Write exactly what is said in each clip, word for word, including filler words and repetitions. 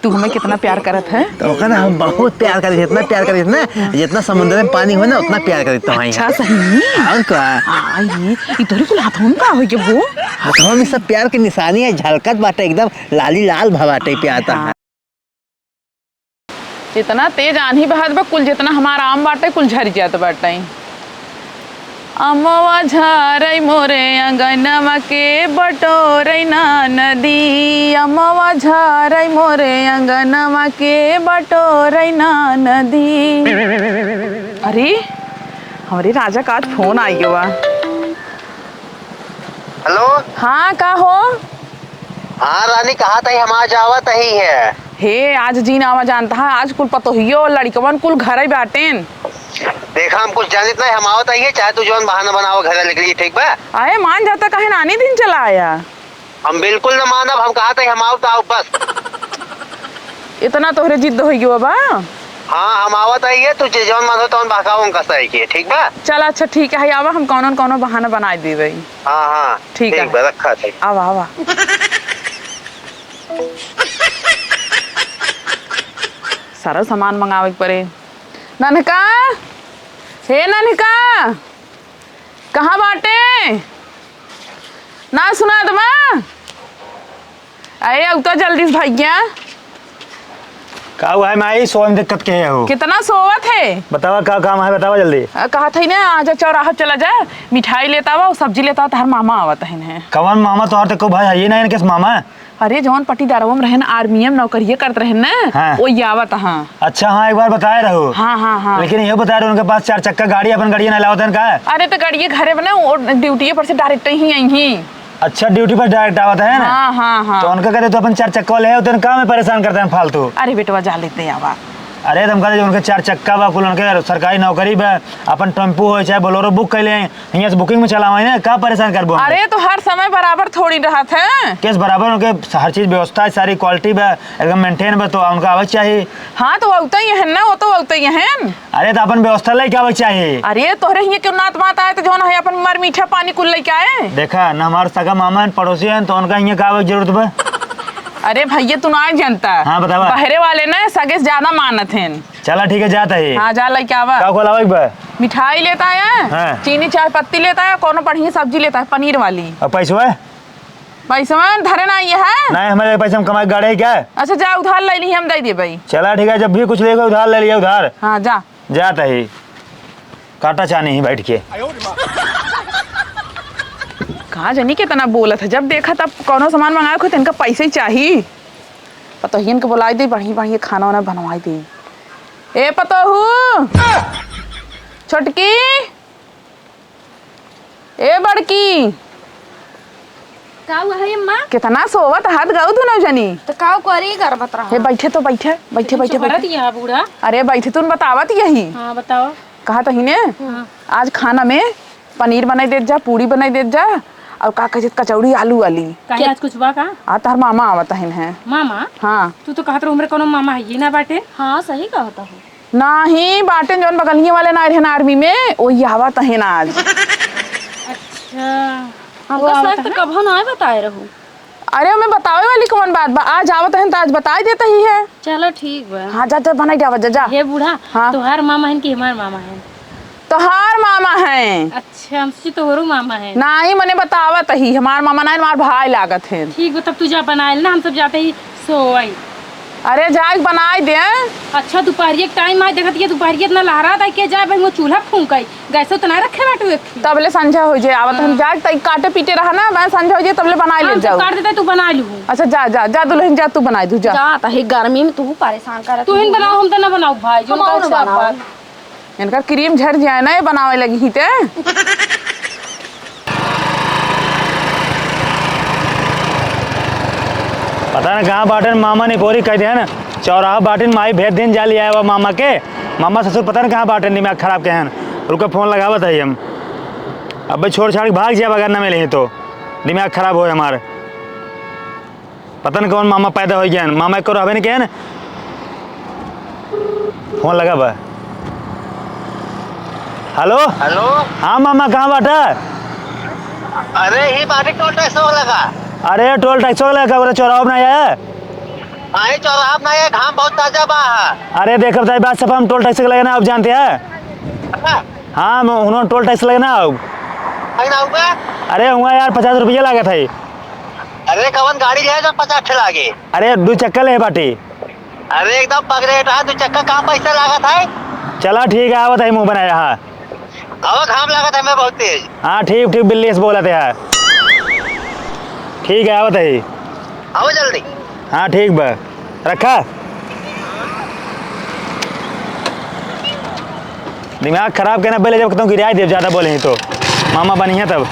तू हमें कितना प्यार करत है? तो ओकर ना हम बहुत प्यार करी, इतना प्यार करी ना, जितना समुद्र में पानी हो ना, उतना प्यार करी तो भाई। अच्छा, सही में? और का? आई रे, ई तोरे कुल हाथों में का होई के हो? हाथों में सब प्यार के निशानी है, झलकत बाटे एकदम, लाली लाल भा बाटे, प्यार तो है। इतना तेज आन्ही बहत बा, कुल जितना हमार आम बाटे, कुल झरि जात बाटे। अमवा झारै मोरे अंगनवा के बटोरै ना नदी, अमवा झारै मोरे अंगनवा के बटोरै ना नदी। अरे, हमरे राजा का आज फोन आइ गवा। हेलो। हाँ, का हो? हाँ रानी, कहा तही हम आज आवत ही है। हे, आज जीन आवा जानता है, आज कुल पतोहियो लड़िकवन कुल घरै बाटेन। देखा, हम कुछ जानित नहीं, हम आवत ही है, चाहे तू जौन बहाना बनावा घरे निकली, ठीक बा? अरे मान जाता, काहे नानी दिन चला आया? हम बिल्कुल न मानब, हम कहा तही हम आवत आव बस। इतना तोहरे जिद होइ गयो बा? हाँ, हम आवत ही है, तू जे जौन मन हो तौन बहकावा उनका सही के, ठीक बा? चल अच्छा ठीक है, आवा, हम कौनो न कौनो बहाना बनाइ देबै। हाँ, हाँ, ठीक ठीक है। बा, रखा थे। आवा, आवा। सारा सामान मंगावे के पड़े। नन्हका, हे नन्हका, कहाँ बाटे? ना सुनात बा? अरे, अब तो जल्दी से भैया। का हुआ है माई, सोए में दिक्कत के है हो? कितना सोवत है? बतावा का काम है, बतावा जल्दी। अ, कहा था ही ना, आज चौराहा चला जा, मिठाई लेता आवा, सब्जी लेता आवा, तोहर मामा आवत है। कवन मामा? तोहर तो कोई भाई है ही नहीं, इनके मामा। अरे, जौन पट्टीदारवा में रहेन, आर्मी में नौकरिया करत रहेन ना, हाँ। वो आवत हाँ। अच्छा, हाँ, एक बार बताए रहो। हाँ, हाँ, हाँ। लेकिन ये बताए रहो, उनके पास चार चक्का गाड़ी, अपन गाड़िया ना लावत हैं का? अरे, तो गाड़िया घरे बने, वो ड्यूटी पर से डायरेक्ट ही आई ही। अच्छा, ड्यूटी पर डायरेक्ट आवत है ना? हाँ, हाँ, हाँ। तो उनका कहते तो अपन चार चक्का वाले हैं, उतने काम में परेशान करते हैं फालतू। अरे बेटवा, जा लेते आवा। अरे, तो हम कहते जो उनके चार चक्का बा, कुल उनके सरकारी नौकरी बा, अपन टेम्पू हो चाहे बोलेरो बुक कर लें, हियाँ से बुकिंग में चलावा है ना, का परेशान करबो हम? अरे, तो हर समय बराबर थोड़ी रहत है। केस बराबर, उनके हर चीज व्यवस्था है, सारी क्वालिटी बा, एकदम मेंटेन बा, तो उनका आवे के चाही। हाँ, तो वो तो ये है ना, वो तो वो तो ये है। अरे, तो अपन व्यवस्था लेके आवे के चाही। अरे, तोहरे हियाँ क्यों नात बात आए, तो जौन है अपन मर मीठा पानी कुल लेके आए। देखा ना, हमार सगा मामा हैं, पड़ोसी हैं, तो उनका हियाँ का आवे के जरूरत बा? अरे भैया, तू ना जनता। हाँ, बतावा। बहरे वाले ना सगे से ज्यादा मानत हैं। चला ठीक है, जात ही। हाँ, जा लेके आवा। का खोलावे के बा? मिठाई लेता है, हाँ। चीनी चाय पत्ती लेता है, कौनो बढ़िया सब्जी लेता है, पनीर वाली। और पैसवा? पैसवा धरे ना ये है। नहीं, हमारे पैसे हम कमाई गाड़े है क्या? अच्छा, जा उधार ले ली, हम दे दे भाई। चला ठीक है, जब भी कुछ लेगा उधार ले लिया, उधार। हाँ, जा। जात ही। काटा चानी ही बैठ के। का जानी कितना बोलत है, जब देखा तब कौनो सामान मंगाए को, इनका पैसे ही चाही। पतोहियन के बुलाई दे, बढ़िया बढ़िया खाना वाना बनवाई दे। ए पतोहू, छोटकी, ए बड़की। का हुआ है अम्मा? कितना सोवत हाथ गऊ दुनो जनी। तो का करी, करबत रहा। हे बैठे तो बैठे, बैठे, तो बैठे, चुप बैठे। रहती है बूढ़ा। अरे बैठे, तुम बतावत यही। हाँ, बताओ। कहा तो ही ने, हाँ। आज खाना में पनीर बनाई देत जा, पूरी बनाई देत जा, और का कहे, कचौड़ी आलू वाली। काहे, के-, आज कुछ बा का? आ, तोहर मामा आवत हन है। मामा? हाँ। तू तो कहत रहू, हमरे कोनो मामा है ही ना बाटे। हाँ, सही कहत हो। नाही, बाटे जौन बगलिए वाले ना रहन आर्मी में, वही आवत हन आज। अच्छा। हमका वो आवत शायद तो है? कभो ना बताए रहू। अरे, ओमे बतावे वाली कौन बात बा? आज आवत हन त आज बताई देत ही है। चलो, ठीक बा। हाँ, जा, जा, बनाई के आवा, जा, जा। हे बूढ़ा, हाँ। तोहार मामा हन कि हमार मामा हन? तोहार मामा हैं। अच्छा, हम सोची तोहरो मामा हैं। नाही, मने बतावत ही, हमार मामा नाही, हमार भाई लागत हैं। ठीक बा, तब तू जा बनाए ले ना, हम सब जाते ही सोई। अरे, जाए बनाई दे। अच्छा, दुपहरिया के टाइम आए, देखत ये दुपहरिया इतना लहरात है, के जाए भाई, वो चूल्हा फूंकाई। गैसो तो ना रखे बाटू एक ही। तबले संझा हो जाए, आवत हम हाँ। जाग तई काटे पीटे रहा ना, मैं संझा हो जाए तबले बनाई ले हम सब जाऊ। काट देते, तू बना लू। अच्छा जा, जा, जा दुल्हन जा, तू बनाई दू जा। जा, त ही गर्मी में तू परेशान कर। तू ही बनाओ, हम तो ना बनाओ भाई, जो हम कहो और सब बनाओ। बात। इनकर क्रीम झड़ जाए ना, ये बनावे लगी ही ते। पता ना कहाँ बाटन मामा निपोरी कह दे ना, चौराहा बाटिन माई भेज दिन जा लिया है मामा के। मामा ससुर पता न कहाँ बाटे, दिमाग खराब के हन। रुको, फोन लगावत है हम। अबे छोड़ छाड़ के भाग जाब अगर न मिले तो। दिमाग खराब होए हमार। पता न कौन मामा पैदा हो गया हन। मामा एको रहबे न के हन। फोन लगावा। हेलो। हेलो। हाँ मामा, कहाँ बाटा? अरे ही बाटे टोल टैक्स वाला का। अरे टोल टैक्स वाला का, बोले चौराहा में नहीं आया। आई चौराहा में ना, ये घाम बहुत ताजा बा। अरे देखो बताई बात, सब हम टोल टैक्स के लगे ना, अब जानते हैं। हाँ। हाँ, मैं उन्होंने टोल टैक्स लगे ना, अब। कहीं ना हुआ? अरे हुआ यार, पचास रुपया लागत है। अरे कवन गाड़ी ले जो पचास ठे लागे? अरे दू चक्का ले बाटी। अरे एकदम पगलेट है, दू चक्का का पैसा लागत है? चला ठीक है, आवत है, मुँह बनाया है। हवा घाम लागत है मैं बहुत तेज। हाँ, ठीक, ठीक, बिल्ली से बोलत है। ठीक है, आवत है। आओ जल्दी। हाँ, ठीक बा। रखा। दिमाग खराब के ना पहले, जब तुम गिराए देब, ज्यादा बोले ही तो। मामा बनी है तब।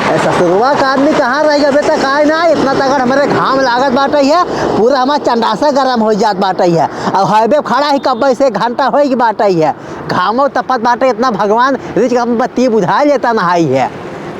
ए, ससुरवा का आदमी कहाँ रह गया बेटा? काहे ना इतना तगड़ हमरे घाम लागत बाटे है, पूरा हमार चंडासा गरम हो जात बाटे है। अब हाईवे खड़ा ही कब्बे से घंटा होई के बाटे है, घामो तपत बाटे इतना, भगवान रिच का बत्ती बुझा लेता नहाई है।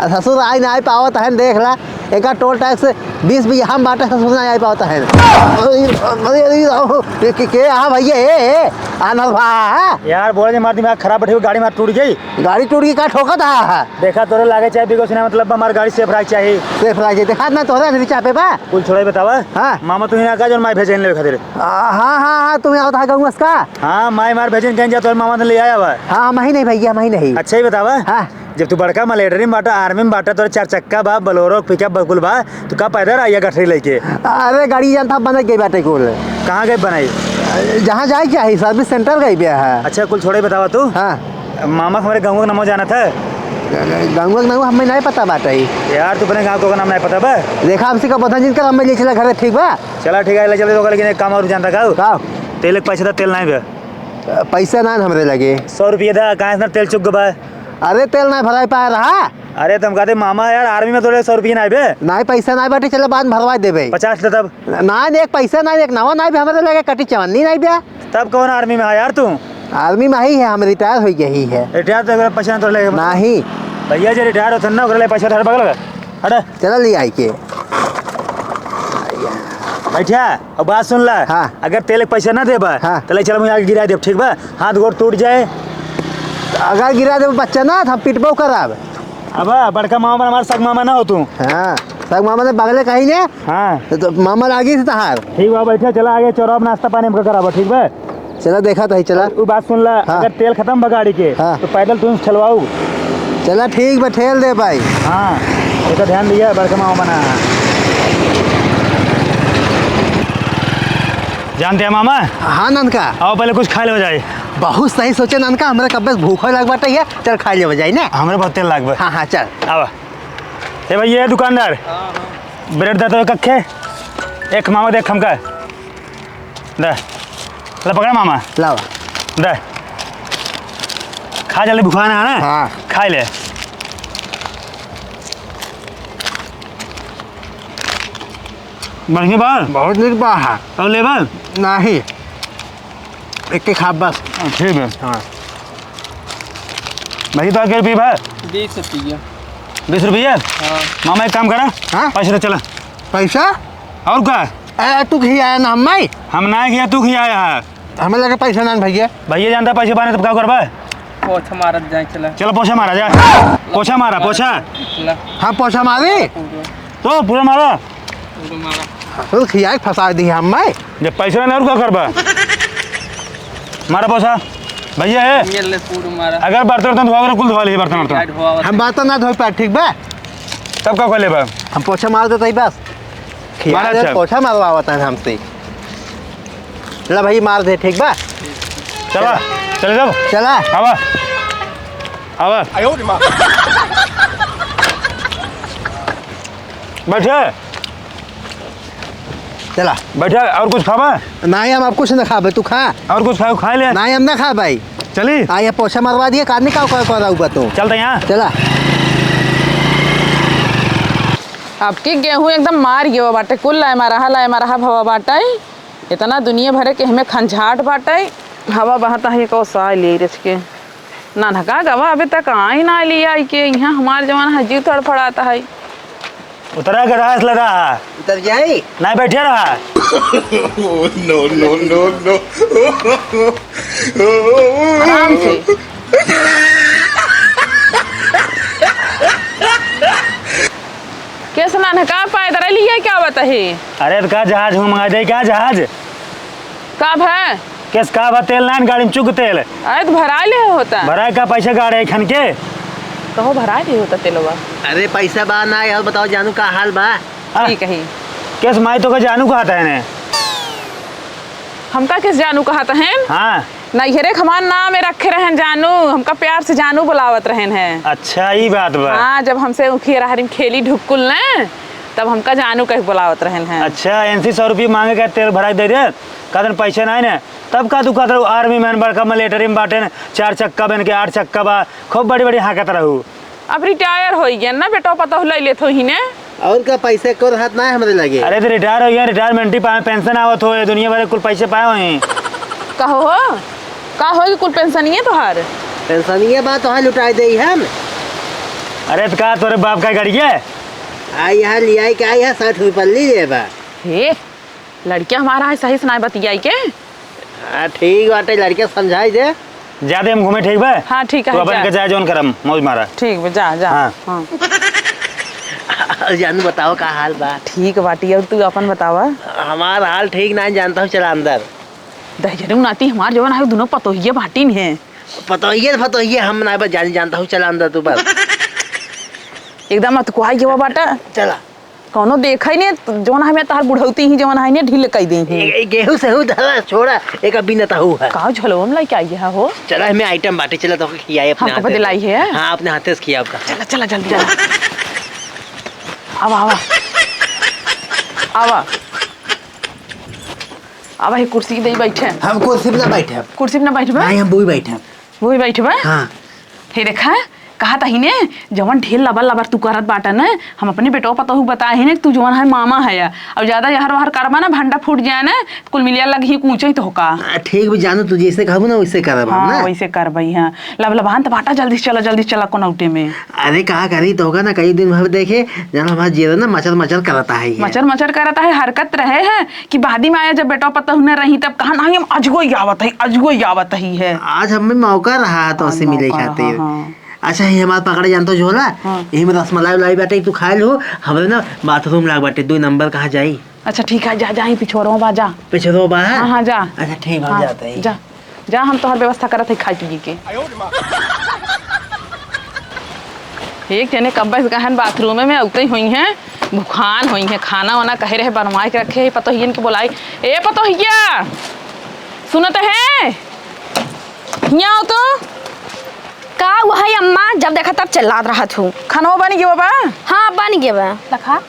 आ ससुर आई ना आई पावत है, देख ला, एका टोल टैक्स बीस बीघा में बाटे, ससुर ना आई पावत है। अरे, अरे, अरे, अरे, के, के, हाँ भैया, ए, ए, आनंद भा, हाँ? यार, बोला जे मार दिमाग खराब बैठे, गाड़ी मार टूट गई। गाड़ी टूट गई, का ठोका था? देखा, तोरे लागे चाहे बिगो से ना मतलब, हमार गाड़ी सेफ रहे चाही। सेफ रहे चाही, देखा ना, तोहरा नहीं चापे बा। कुल छोड़े बतावा। हाँ। मामा, तू ही ना का, जौन माई भेजे लेवे खातिर। आ, हाँ, हाँ, हाँ, तुम्हें आवत है गौंस का? हाँ, माई मार भेजन कहीं जा, तोर मामा तो ले आया बा। हाँ, हम ही नहीं भैया, हम ही नहीं। अच्छा ही बतावा। हाँ। जब तू बड़का मिलिट्री में बाटा, आर्मी में बाटा, तोर चार चक्का बा, बोलेरो, पिकअप बा, कुल बा, तो का पैदल आइया गठरी लेके? अरे, गाड़ी जानता बन गई बाटे कुल। कहाँ गई बनाई? जहाँ जाए के चाही, सर्विस सेंटर गई बे है। अच्छा, कुल छोड़े बतावा तू। हाँ। मामा हमारे गाँव का नाम जाना था? गाँव का नाम हमें नहीं पता बाटे। यार, तू अपने गाँव का नाम नहीं पता बा? देखा, हमसे का पता जिनका हमें ले चला घर, ठीक बा? चला ठीक है, ले चले तो, लेकिन एक काम और जानता का? का? तेल एक पैसा दा, तेल नहीं बे। पैसा ना हमरे लगे। सौ रुपया दा, कहाँ से तेल चुक बा? अरे तेल ना भराई पाए रहा। अरे तुम कहते मामा यार, आर्मी में तोरे सौ रुपया नहीं बे। नहीं पैसा नहीं बाटे, चलो बाद में भरवा देबे। पचास दे तब। ना, एक पैसा नहीं, एक नवा नहीं बे हमरे लगे, कटी चवन्नी नहीं बे। तब कौन आर्मी में है यार तू? आर्मी में ही है, हम रिटायर हो गए ही है। रिटायर तो अगर पैसा नहीं तो लेगा। नहीं। भैया जे रिटायर होते ना, ओकरे लिए पैसा धर बगल का। हट। चला ले आई के। बैठा, अब बात सुन ला। हाँ। अगर तेल के पैसा ना देबा, हाँ। तो ले चल, मुझे आगे गिरा देब, ठीक बा? हाथ गोड़ टूट जाए। अगर गिरा देबा बच्चा ना, तो हम पिटबो करब। अब बड़का मामा हमार सग मामा ना हो तू। हाँ, सग मामा ने बगले कहीं ने। हाँ। तो, तो मामा लागी से तहार। ठीक बा, बैठा, चला आगे चौराहा पे नाश्ता पानी हमका कराबा, ठीक बा? चला देखा तो ही, चला। उ बात सुन ला, हाँ। अगर तेल खत्म बा गाड़ी के, हाँ। तो पैदल तुम ठेलवाऊ। चला ठीक बा, ठेल दे भाई। हाँ, ये तो ध्यान दिया, बड़का मामा बना है। जानते हैं मामा? हाँ ननका। आओ पहले कुछ खा ले हो जाए। बहुत सही सोचे ननका, हमरा कब्बे से भूख लग बाटे है, चल खा ले हो जाए ना। हमरे बहुत तेल लाग बा। हाँ, हाँ, चल। आवा। ए भैया, दुकानदार, हाँ, हाँ। ब्रेड दे तो एक अक्खे, एक मामा देख हमका। दे। ले पकड़ मामा। लावा। दे। खा जल्दी, भुखान है ना? हाँ। खा ले। बढ़िया बा? बहुत नीक बा। और लेबा? नहीं। एक के खाब बस। हाँ, ठीक है। हाँ। भाई, तो क्या रुपये बा? बीस रुपया। बीस रुपया? हाँ। मामा, एक काम करा। हाँ? पैसा तो चला। पैसा? और का? ए, तू खियाया ना हम्मे? हम ना किया, तू खियाया है। हमें लगे पैसा ना भैया। भैया जानता पैसे बाने तब का करबा? पोछा मारत जाए, चला। चलो पोछा मारा जा। पोछा मारा, पोछा। चला। हाँ, पोछा मारी। पूरा। तो पूरा मारा। पूरा मारा। तो खियाए फंसा दी हम्मे। जब पैसा ना और का करबा? मारा पोछा। भैया है। ये ले पूरा मारा। अगर बर्तन उर्तन धोआ, कुल धोआ लिए बर्तन उर्तन। हम बर्तन ना धोई पाए, ठीक बा? तब का कर लेबा? हम पोछा मार देते ही बस। खिया मारा दे, अच्छा। पोछा मरवावत है हमसे। ला भाई, मार दे, ठीक बा? चला, चले जाओ। चला। आवा, आवा। बैठे। चला। बैठे, और कुछ खाबा? नहीं, हम अब कुछ ना खाबे, तू खा। और कुछ खाओ, खा ले। नहीं, हम ना खा भाई। चली? आ, ये पोछा मरवा दिए, कादनी का, का, का रहू बा तू? चलते यहाँ। चला। अब की गेहूं एकदम मार गयो बाटे, कुल लाए मारहा, लाए मारहा भवा बाटे। इतना दुनिया भरे के हमें खंझाट बाटे। हवा बहता है, को साय ले रच के। नन्हका गवा अबे तक आई ना लिया आई के, यहाँ हमार जवान है, जीव तड़फड़ाता है। उतरा के रहा, इसलिए रहा। उतर जाई? नहीं, बैठे रहा। No, no, no, no। आराम से। कैसे नान है, का पैदल लिया क्या आवत है? अरे, तो का जहाज हूँ मंगा दे, क्या जहाज? का भा? केस का भा, तेल नान गाड़ी में चुक तेल। अरे, तो भराइ ले होता। भराइ का पैसा गाड़े खन के? कहो, भराइ ले होता तेलवा। अरे, पैसा बा ना, और बताओ जानू, का हाल बा? आ, ठीक है। केस माई तो का जानू कहत है ने? हमका केस जानू कहत है? हाँ। नैहरे क हमार नाम रखे रहन जानू, हमका प्यार से जानू बुलावत रहन है। अच्छा, ई बात बा। हाँ, जब हमसे उखिया रहरी में खेली ढुक्कुल ने, तब हमका जानू कह के बुलावत रहन है। अच्छा, एनसी सौ रुपये मांगे के तेल भराइ दे दे, कहतन पैसे नाहीं ने, तब का तू कहत रहू, army man बड़का military में बाटे ने, चार चक्का बन के आठ चक्का बा, खूब बड़ी बड़ी हाँकत रहू। अब retire होइ गया ना बेटो, पतोह लइ लेत होही ने। और का, पैसे को रहत ना है हमरे लगे। अरे तो retire होइ गया, retirement ही पाए, pension आवत हो, ये दुनिया भर के कुल पैसे पाए होही। कहो हो, का होई कुल पेंशनिये तोहार? पेंशनिये बा, तोहार लुटाई देई हम। अरे तो का तोरे बाप का गाड़ी है? आई यहाँ लियाई के आई है, साठ रुपये ली लेबा। हे, लड़किया हमारा है सही से नाहीं बतियाई के। हाँ, ठीक बाटे, लड़किया समझाई दे। जाते हम घूमे, ठीक बा? हाँ, ठीक है, तू अपन जा। के जाए जौन करम, मौज मारा। ठीक बा, जा, जा। हाँ। हाँ। जानू बताओ का हाल बा? ठीक बाटी, और तू अपन बतावा? हमार हाल ठीक ना, जानता हूँ, चला अंदर। दहिजरू नाती हमार जवन है, दोनों पतोहिए बाटी में है। पतोहिए, पतोहिए हम ना बस जान, जानता हूँ, चला अंदर तू बस। एकदम अतकुआई के वो बाटा। चला। कौनो देखा ही नहीं, जवन हमें तहार बुढ़ौती ही, जवन है ने ढील कई दे ही। ए, ए, गेहूं सेहूं धरा, छोड़ा, एक अभी न तहू है। का झोलवा में लइके आई है हो? चला, हमें item बाटे, चला तो खियाए अपने हमको हाथे पे से। दिलाई है? हाँ, अपने हाथे से खिया आपका। चला, चला, जल्दी चला। आवा, आवा। आवा। आवा, ये कुर्सी दे बैठे। हम कुर्सी पे ना बैठे। कुर्सी पे ना बैठबा? नहीं, हम वही बैठे। वही बैठबा? हाँ। हे देखा, कहा तही ने, जवन ढेर लबर लबर तू करत बाटा न, हम अपने बेटवा पतोहू बताए ही ने, तू जवन है मामा है, और ज्यादा यहर वहर करबा ना, भंडा फूट जाए ना, कुल मिलिया लग ही कूचे ही तो का। आ, ठीक भी जानू, तू जैसे कहबू ना, वैसे करब हम हाँ, ना। वैसे करबई, हाँ। लबलबान त बाटा, जल्दी से चला, जल्दी से चला, कोनौटे में। अरे, का करी तो होगा ना, कई दिन भर देखे, जन हमारा जेरा ना मचर मचर करता है ये। मचर मचर करता है, हरकत रहे है कि बादी में आया, जब बेटवा पतोहू न रही, तब कहा, "नहीं, हम अजगो ही आवत है, अजगो ही आवत ही है।" आज हमें मौका रहा है तो आज से मिले मौका रहा, खातिर। हाँ। अच्छा, ये हमार पकड़े जानतो झोला, हाँ। यही में रसमलाई उलाई बाटे, तू खाए लो, हमरे ना बाथरूम लाग बाटे, दो नंबर कहाँ जाई? अच्छा, ठीक है, जा, जा, यहीं पिछोरो बा, जा। पिछोरो बा? हाँ, हाँ, जा। अच्छा, ठीक, हम हाँ, जाते हैं। जा, जा, हम तोहर व्यवस्था करत है खाए पिए के। एक जने कब्बे से गहन बाथरूम में उतई हुई हैं, भुखान हुई हैं, खाना वाना कहे रहे बनवाए के रखे है, पतोहियन के बोलाई, "ए पतोहिया, सुनत है? हियाँ आओ तो।" का हुआ है अम्मा, जब देखा तब चिल्लात रहत हूँ। खाना बन गया बा? हाँ, बन गया बा। लखा।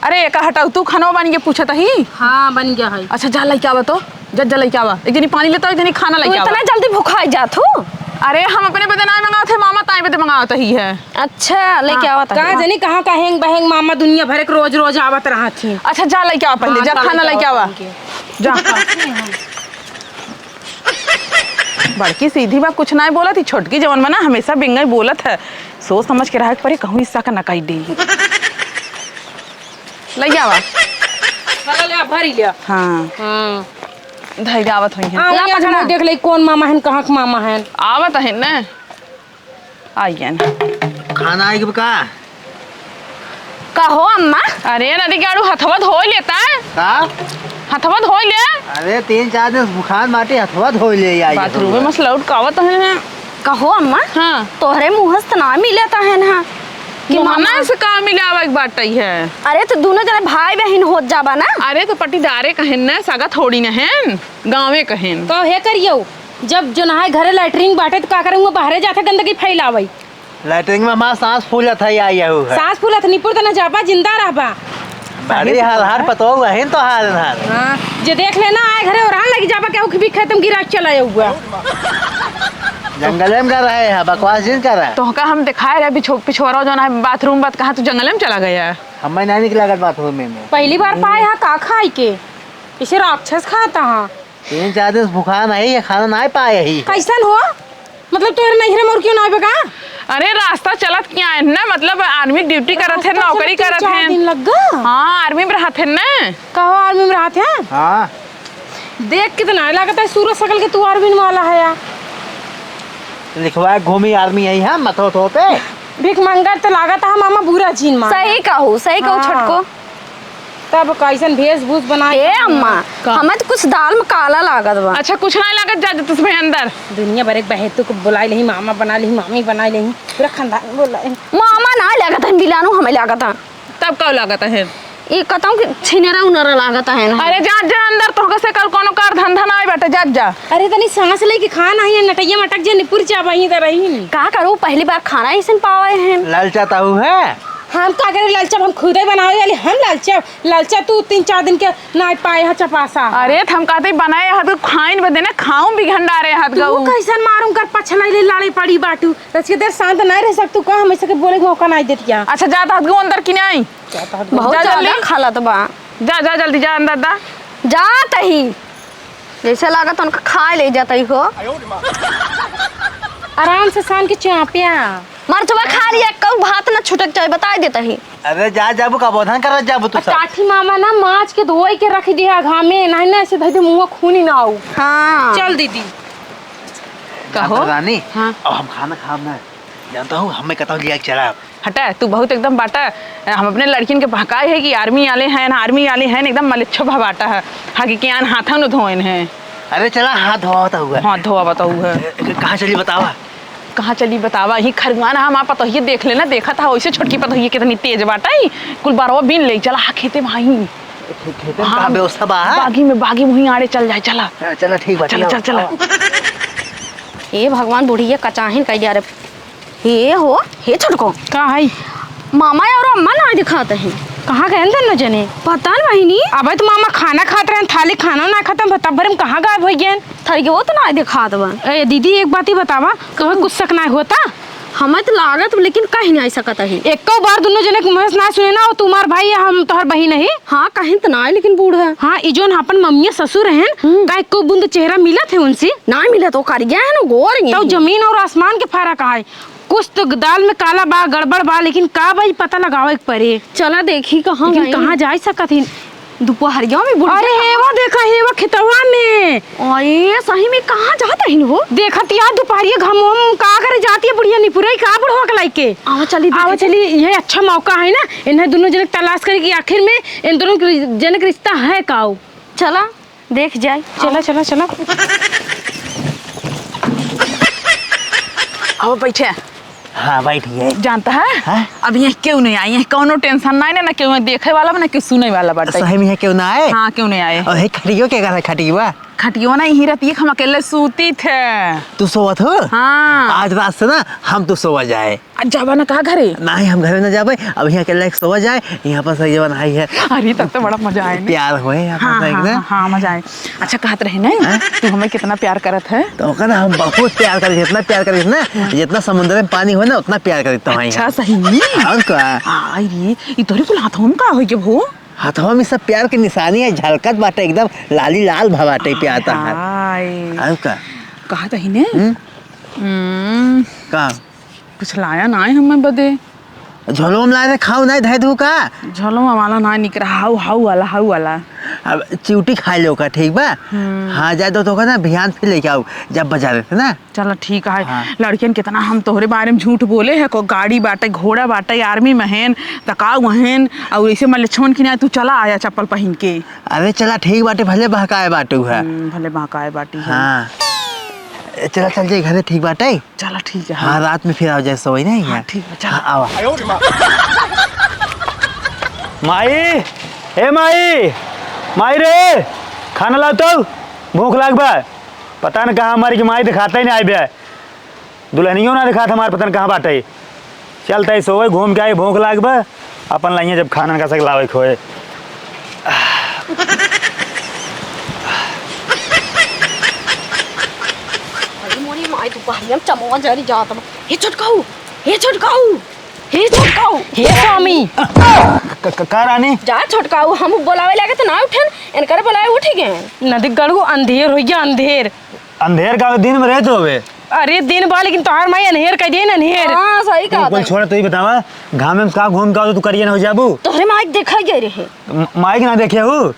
अरे, एका हटाऊ, तू खाना बन के पूछत ही? हाँ, बन गया है। अच्छा, जा लइके आवा तो, जा, जा लइके आवा। एक जनी पानी लेता, एक जनी खाना तू लइके आवा। इतना जल्दी भुखाई जात हो? अरे, हम अपने बदे ना मंगावत है, मामा ताई बदे मंगावत ही है। अच्छा, लइके हाँ। आवत है। कहाँ जनी कहाँ का हेंग बहेंग मामा दुनिया भर एक रोज रोज आवत रहत ही। अच्छा, जा लइके आवा पहले, हाँ, जा जा खाना लइके लइके आवा। आवा। जा। बड़की सीधी बा, कुछ नाहीं बोलत ही, छोटकी जवन बा ना हमेशा बिंगई बोलत है। सोच समझ के रहे के पड़ी, कहूँ हिस्सा का नकाई दे। लइ आवा। चला ले, भरी ले। हाँ। हाँ। धइ जावत होई है। हाँ, ला यहाँ से पकड़ा। मुँह देख ले, कौन मामा हन, कहाँ के मामा हन। आवत है न। आइए न। खाना आइगे का? का हो अम्मा? अरे नदी के आड़ू हथवा धोइ लेता। का? हथवा धोइ ले। अरे तीन चार दिन से भुखान बाटे, हथवा धोइ ले आई बाथरूम में। मसलौट कावत है ना। का हो अम्मा? हाँ। तोहरे मुँह से त ना मिलत है ना। कि मुँह मामा ना से का मिलावे के बाटे है? अरे तो दोनों जने भाई बहिन होत जाबा ना। अरे तो पटीदारे कहेन ना, सगा थोड़ी न हेन, गाँवे कहेन। का हे करियो, जब जो नहाए घरे लैट्रिन बाटे त का करे, उहाँ बाहरे जाके गंदगी फैलावे। लैट्रिन में हमार सांस फूलत है, आई यहू है। सांस फूलत निपुर त न जाबा, जिंदा रहबा। बड़ी हलहर पतोह है तो हाल हाल। हाँ, जे देख लेना आए घरे ओरहन लगी जाबा, केहू के भी खेत में गिरा के चला हुआ। जंगले में कर रहे हैं, बकवास जिन कर रहा है। तोहका हम दिखाए रहे बिछो-, पिछोरा जौन है बाथरूम बात, कहाँ तू जंगले में चला गया? हमें नहीं निकला कर बाथरूम में। पहली बार पाए हा का खाई के? इसे राक्षस खाता हा। तीन चार दिन से भुखान है, ये खाना नहीं पाए ही। कैसन हो? मतलब तोहरे नैहरे में और क्यों ना आवे का? अरे रास्ता चलत क्या है ना, मतलब आर्मी ड्यूटी करत है, रास्ता नौकरी चलत तीन करत चार है। दिन लग गा? हाँ, आर्मी में रहत है ना। कहो आर्मी में रहत है? हाँ। देख कितना लागत है सूरज सकल के तू आर्मी में वाला है यार। लिखवा घूमी आर्मी है यहाँ मथो थो पे। भीख मंगत तो लागत है मामा, बुरा जिन मान। सही कहू, सही कहू हाँ। छोटको। तब कैसन भेष भूष बनाए ए हैं। अम्मा, का? हमें तो कुछ दाल में काला लागत बा। अच्छा, कुछ नहीं लागत, जा, जा, तुस भाई अंदर। दुनिया भर एक बहेतू को बुलाई लेही, मामा बना लेही, मामी बना लेही, पूरा खानदान बुलाई। मामा ना लागत है, बिलानू हमें लागत है। तब का लागत है? ई कतौ के छिनेरा उनेरा लागत है ना। अरे जा, जा अंदर, तोहके से कल कोनो कार धंधा ना आए बाटे, जा, जा। अरे तनी सांस लेके खा ना, ये नटैया मटक जे निपुर जा वहीं त रही। का करू, पहली बार खाना ऐसन पावे हैं। ललचा ताऊ है। हम का करे ललचब, हम खुदे बनावे वाली, हम ललचब, ललचा तू तीन चार दिन के ना पाए है चपासा। अरे त हम कहते बनाए है तो खाइन बदे ना, खाऊं भी घंडारे हाथ तू गऊ। कैसन मारूं कर पछलैले लाड़े पड़ी बाटू। तचके देर शांत नाय रह सकतू का? हम ऐसे के बोले के मौका नाय देतिया। अच्छा, जा त हदगो अंदर की नाई। बहुत जा ज्यादा जल्दी। खलत बा। जा, जा जल्दी, जा अंदर दा। जात ही। जैसे लागत उनका खाए ले जात ही हो। आराम से सान के चापिया। मरचवा खा लिया, कहू भात न छुटक चाहे, बताए देत ही। अरे जा, जाबू का बोधन करत जाबू तू सब। काठी मामा ना माछ के धोई के रख दिया घामे, नहीं ना ऐसे धई दे मुंह खूनी ना आऊ। हाँ। चल दीदी। कहो। जानत रानी, हाँ। अब हम खाना खाब ना। जानत हूँ, हमें कतौ लिया के चला। हटा, तू बहुत एकदम बाटा। हम अपने लड़किन के बहकाए है कि आर्मी वाले हैं, आर्मी वाले हैं, एकदम मलेच्छो भवाटा है। हाँ, कि कियान हाथों न धोएन है। अरे चला, हाथ धोआ होता हुआ। हाथ धोआ बताऊ है। ए, कहाँ चली बतावा? कहाँ चली बतावा? ही खरगुआन हम आप पतोहिए देख लेना, देखा था वैसे छोटकी पतोहिए कितनी तेज बाटा ही। कुल बारवा बीन ले चला, हाँ, खेते में आई। खे-, खेते में हाँ, का व्यवस्था बा? बागी में, बागी में वहीं आड़े चल जाए, चला। हाँ, चला, ठीक बा, चला, चला। चला, चला। ए भगवान, बुढ़िया कचाहिन कह दिया रे। हे हो, हे छोटको। का है? मामा और अम्मा ना दिखाते हैं। कहाँ गए दोनों जने? पता न बहिनी। अबे तो मामा खाना खात रहे, थाली खाना ना खत्म, तब भरे में कहाँ गायब हो गए? थई के वो तो ना दिखात बा। ए दीदी, एक बात ही बतावा, तुम्हें कुछ शक ना होता? हमें तो लागत, लेकिन कहीं नहीं सकत है। एको बार दोनों जने के मुँह से ना सुने ना, वो तुम्हार भाई या हम तोहर बहिन है। हाँ, कहीं तो ना है, लेकिन बूढ़ है। हाँ, ई जोन अपन मम्मी ससुर हैं, हम्म। का एको बूंद चेहरा मिलत है उनसे? ना मिलत, वो करिया है ना, गोर ही तो है। जमीन और आसमान के फर्क है। कुछ तो दाल में काला बा, गड़बड़ बा, लेकिन का बा, ई पता लगावे के पड़े। चला देखी कहाँ लेकिन गई। कहाँ जाए सकत ही? दुपहरिया में बुढ़िया अरे कहाँ? हेवा देखा, हेवा खेतवा में। अरे सही में कहाँ जात रही हो? देखत यार दुपहरिया घाम हम का करे जाती है बुढ़िया निपुरई का बुढ़वा के लइके। आवा चली, आवा देखी। चली, ये अच्छा मौका है ना, इन्हें दोनों जने के तलाश करे कि आखिर में इन दोनों के जने के रिश्ता है का? चला। देख जाए। चला, चला, चला। आओ, बैठे। हाँ, बैठ गए। जानता है? हाँ? अब यहाँ केहू नहीं आई है, कौनो tension नहीं ना, ना केहू देखे वाला बा, ना केहू सुने वाला बाटे। सही में यहाँ केहू ना आए? हाँ, केहू नहीं आए। और हे खटियो के घर है, खटियो? खटियो ना यहीं रहती है, हम अकेले सूती थे। तू सोवत हो? हाँ। आज रात से ना हम तो सोवा जाए। आ, जाबा ना कहा घरे? नाही, हम घरे ना जाबे। अब यहाँ के लायक सोवा जाए, यहाँ पर सही जवन आई है। अरे, तब तो बड़ा मजा आए ना। प्यार होए यहाँ पर हाँ, सही हाँ, ना। हाँ, हाँ, मजा आए। अच्छा, कहत रहे ना, हाँ? तू हमें कितना प्यार करत है? तो ओकर ना हम बहुत प्यार करी, इतना प्यार करी ना, हाँ। जितना समुद्र में पानी हो ना, उतना प्यार करी तो अच्छा, सही में? और का? आई रे, ई तोरे कुल हाथों में का होई के भो? हाथवा में सब प्यार के निशानी है, झलकत बाटे एकदम लाली लाल भा बाटे प्यार तहार। हाय। और का? कहत ही ने? हम्म? हम्म। का? कुछ लाया ना है हमें बदे। झोलवा में लाए थे, खाऊ ना धै दू का? झोलवा वाला ना निकरा, हाउ, हाउ वाला, हाउ वाला। अब चिउटी खा लो का, ठीक बा? हम्म। हाँ, जाए दो तो का ना, बिहान फिर लेके आओ, जब बजा देते ना। चला ठीक है। हाँ। लड़कियन कितना हम तोहरे बारे में झूठ बोले है, को गाड़ी बाटे, घोड़ा बाटे, आर्मी में हेन, तकाऊ हेन, और ऐसे मैं लक्ष्मण की ना तू चला आया चप्पल पहिन के। अरे चला ठीक बाटे, भले बहकाए बाटू है। हम्म, भले बहकाए बाटी है। हाँ। ए, चला चल जाए घरे, ठीक बाटे। चला ठीक है। हाँ, रात में फिर आ जाए सोई नहीं हाँ, है। ठीक है, चला। हाँ, आवा। माई, ए माई, माई रे, खाना लाओ तो, भूख लाग बा। पता न कहाँ हमारी के माई दिखाता ही नहीं आए बे। दुल्हनियों ना दिखात हमार पता न कहाँ बाटे। चलता ही सोवे, घूम के आई, भूख लाग बा। अपन लाइए जब खानन का सक लावे खोए। अरे मोरी माई, तू पहले हम चमवा जरी जात बा। हे छोटकाऊ, हे छोटकाऊ, हे छोटकाऊ। हे स्वामी। क-, क-, का रानी? जा छोटकाऊ, हम बोलावे लागे तो ना उठेन, इनकर बोलावे उठ गए। नदी गड़ू अंधेर हो गया, अंधेर। अंधेर का दिन में रहत होवे। अरे दिन बा, लेकिन तोहार माई अनहेर कह दे ना, अनहेर। हाँ, सही कहा कुल था। छोड़, तू ही बतावा, घामे में का घूम का तू करिया ना हो जाबू? तोहरे माई के देखा गए रहे। म-, माई के ना देखे हूँ?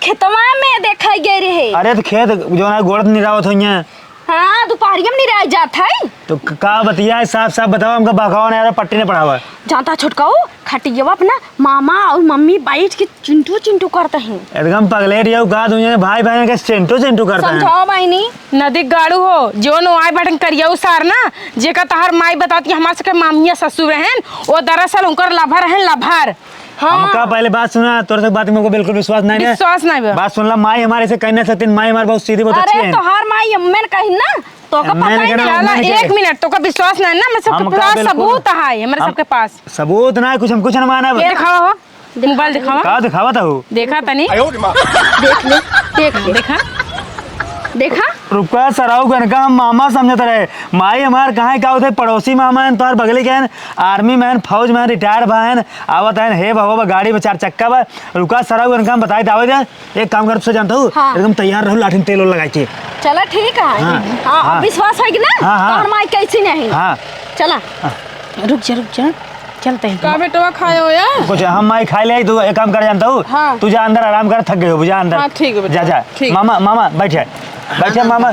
खेतवा में देखा गए रहे। अरे तो खेत जो ना गोड़त निरावत होइए। हाँ, दुपहरिया में निराय जात है। तो क-, का बतिया है? साफ साफ बतावा, हमका बहकावा ना यार, पट्टी ना पढ़ावा। जानता छोटकाऊ, खटियवा पे ना मामा और मम्मी बैठ के चिंटू चिंटू करत हैं। एकदम पगलेट यहू का, दुनिया में भाई बहन के चिंटू चिंटू करत हैं। समझाओ बहिनी। नदी गाड़ू हो, जो नो आए बैठन करियऊ सार ना, जेका तहार माई बताती हमार सबके मामिया ससुर रहन, वो दरअसल उनकर लभर रहन, लभर। हाँ। हमका पहले बात सुना, तोर से बात में हमको बिल्कुल विश्वास नहीं है। विश्वास नहीं बा। बात सुन ला, माई हमारे से कहीं ना सकती, माई हमारे बहुत सीधी, बहुत अच्छी अरे है। तोहार माई अम्मे न कही ना, तोका अम्मे पता ही न नहीं। कही, अम्मे न कही। एक मिनट, तोका विश्वास नहीं ना, मैं सबके हमका पूरा बिल्कुल सबूत है, हमारे हम सबके पास। सबूत ना है, कुछ हम कुछ ना माना। ये दिखावा हो, मोबाइल दिखावा। का दिखावा था हो? देखा तनी। देख ले, देख ले। देखा? देखा? रुका सरऊ गन का हम मामा समझत रहे। माई हमार कहाँ का होते, पड़ोसी मामा हैं, तोहर बगली के हैं, आर्मी में हैं, फौज में हैं, रिटायर भा हैं, आवत हैं, हे बाबा, बा गाड़ी में चार चक्का बा। रुका सरऊ गन का हम बताई दावे दे। एक काम कर, तुझसे जानता हूँ, हाँ। एकदम तैयार रहो, लाठी में तेल ओल लगाई के। चला ठीक है। हाँ, हाँ, हाँ। अब विश्वास है कि ना? हाँ, हाँ। तोहर माई कैसी नहीं? हाँ। चला। हाँ। रुक जा, रुक जा। चलते हैं। का बेटवा खाए हो या? कुछ हम माई खाए ले, तू एक काम कर जानता हूँ। हाँ। तू जा अंदर आराम कर, थक गई हो, जा अंदर। हाँ, ठीक है बेटा। जा, जा। ठीक। मामा, मामा, बैठे। बैठे मामा।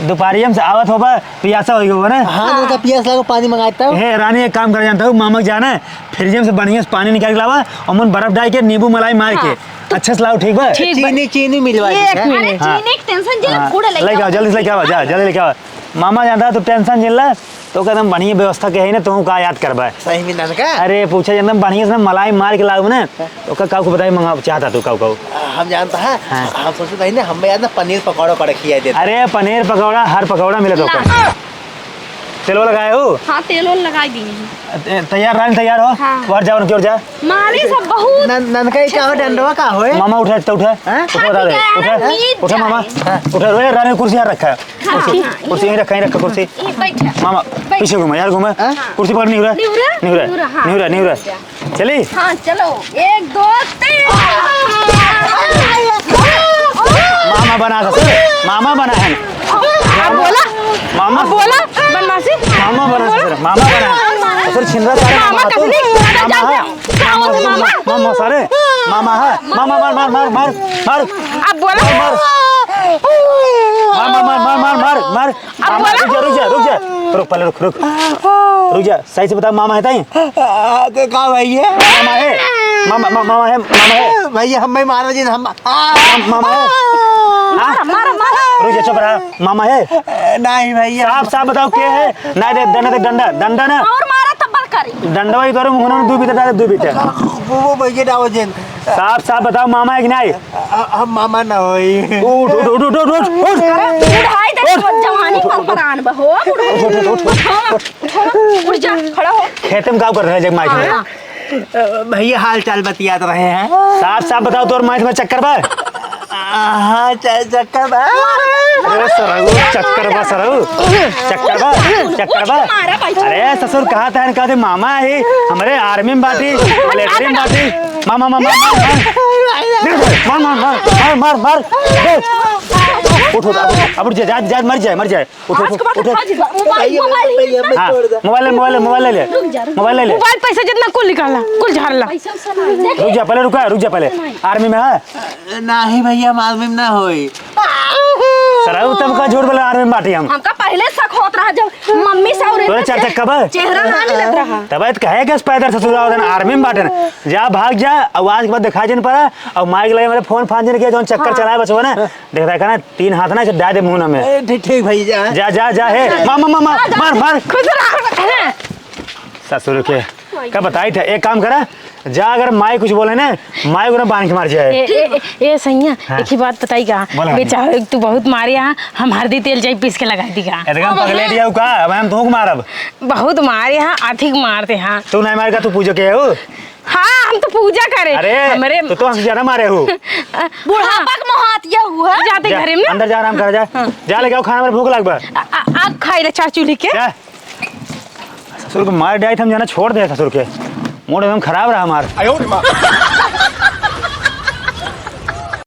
दोपहरिया में से आवत होबा, पियासा होई होबा ना? हाँ, उनका पियास लागो, पानी मंगाता हूँ। हे रानी, एक काम कर जानता हूँ, मामा के जाना है, फ्रिज में से बढ़िया से पानी निकाल के लावा, और मन बर्फ डाल के, नींबू मलाई मार के, हाँ। अच्छे से लाओ, ठीक बा? ठीक बा। चीनी, चीनी मिलवा एक दीजिए। मिनट। अरे, हाँ। चीनी के tension जे हाँ। गुड़ लेके लेके आओ, आओ। जल्दी से लेके आवा, जा, जल्दी लेके आवा। मामा जानता है, तू tension जिन ला, तो एकदम बढ़िया व्यवस्था के है ना, तू का याद करबा। सही में ननका? अरे, पूछे एकदम बढ़िया से मलाई मार के लाओ ना, तो का, काऊ को बताई मंगा चाहता तू, काऊ, काऊ? हम जानता है, हाँ। हम सोचते हैं ना, हम याद ना पनीर पकौड़ा, पकौड़ा खिया देते। अरे, पनीर पकौड़ा, हर पकौड़ा मिले तो ना। तेल वाला लगाए हो? हाँ, तेल वाला लगा दिए हैं। ए, तैयार रानी, तैयार हो? हाँ। और जाओ, उनकी ओर जा। मारे सब बहुत नन-, ननका, ई का हो, डंडवा का होए? मामा उठा, तो उठा। हाँ? उठा, उठा, हाँ, उठा, नीचे उठा, मामा। जाए। हाँ। उठा, ए, रानी, कुर्सी यहाँ रखा है। हाँ, कुर्सी, हाँ, कुर्सी यहीं रखा, यहीं रखा कुर्सी। ये बैठा। मामा, बैठ। पीछे घूमा, यार घूमा। हाँ। कुर्सी पकड़, निहुरा। निहुरा? निहुरा, निहुरा, हाँ। निहुरा, निहुरा। चली? हाँ, चलो। एक, दो, तीन। मामा बना ससुर, मामा बना है। अब बोला? मामा। अब बोला? बदमाशी? मामा बना बोला? ससुर, मामा बना है। ससुर छिनरा सारे मामा मामा तो। कसली? मामा है। का होत मामा? मामा, मामा सारे। मामा है। मामा मार, मार, मार, मार, मार। अब बोला? मार, मार। मार, मार, मार, मार, मार, मार। अब मामा, बोला? रुक जा, रुक जा, रुक जा। रुक, पहले रुक, रुक। रुक जा, सही से बता, मामा है ताई? आ, का, का भाई है? मामा है। मामा, मा-, मामा है, मामा है। भैया, हमें मारा जी, हम, आ, मामा है। मारा, मारा, मारा। रुक जा, चुप रहा। मामा है? नहीं भैया। साफ, साफ बताओ, के है? ना दे, डंडा दे, डंडा, डंडा ना। और मारा तब बल करी। डंडवा ही तोरे मुंह में दू बीता डाले, दू बीता। वो, वो भैया डावो जिन। साफ, साफ बताओ, मामा है कि नहीं? आ, हम मामा ना होई। उठ, उठ, उठ। अरे, उठाई दे, उठ। जवानी पर परान बहो, उठ। उठ, उठ, उठ, उठ। हाँ, उठ, उठ जा, खड़ा हो। खेते में का कर रहे जग माई हाँ। अ, भैया हाल चाल बतियात रहे हैं। साफ साफ बताओ, तोर माई में चक्कर बा? हाँ, च-, चक्कर बा। अरे सरऊ, चक्कर बा सरऊ, चक्कर बा, चक्कर बा। अरे ससुर, कहा था इनका दे मामा है, हमरे आर्मी में बाटी, मिलिट्री में बाटी। मामा, मामा, मार, मार, मार। मार, मार, मार, मार, मार, मार। ए, उठ, उठ, अब उठ, अब उठ, जा, जा, जा, मर जाए, मर जाए। उठ, उठ, आज के बाद उठ, उठ। आज मोबाइल, भैया, मोबाइल भैया, मत हाँ, छोड़ दे। मोबाइल ले, मोबाइल ले, मोबाइल ले ले। रुक जा, रुक जा। मोबाइल ले ले। मोबाइल पैसा जितना कुल निकाला, कुल झाड़ ला। पैसा उठा ला। देख। रुक जा, पहले रुका, रुक जा पहले। आर्मी में है? नहीं भैया, हम आर्मी में ना होई। सरऊ, तब का झूठ बोला, आर्मी में बाटी हम। हमका पहले शक होत रहा जब मम्मी से और तोरे चार चक्का बा? चेहरा ना मिलत रहा। तब तो कहे के पैदल ससुर आवत है, आर्मी में बाटे ना। जा, भाग जा, और आज के बाद दिखाई जिन पड़ा, और माइक लगे मेरे फोन फान जिन के, जौन चक्कर हाँ। चलाए बचवा ना, देख रहा है ना, तीन हाथ ना, इसे डाल दे मुंह में। ए, ठीक, ठीक भाई, जा। जा, जा, जा, हे। मामा, मामा, मार, मार। खुश रहा। ससुर के। का बताई था, एक काम करा, जा, अगर माई कुछ बोले ना, माई को ना बांध के मार जाए। ए, ए, ए, ए, सैया, हाँ। एक ही बात बताई का? बोला। बेचारे, तू बहुत मारे यहाँ, हम हरदी तेल जाई पीस के लगाई दी का? एकदम पगले दिया का? अब हम तुमको मारब। बहुत मारे यहाँ, अधिक मारते हैं। तू नहीं मारेगा, तू पूजा के हो? हाँ, हम तो पूजा करे। अरे, हमरे तू तो हमसे ज्यादा मारे हो। बुढ़ापा के मोहात ये हुआ। जाते जा, घरे में। अंदर जा, आराम कर, जा। हाँ। जा, लेके आओ खाना, मेरे भूख लग बा। आ, आ, आ, खाई ले चार चूल्ही के। जा। ससुर को मार डाई, हम जाना छोड़ दे ससुर के। मूड एकदम खराब रहा हमार। आयो रे माँ।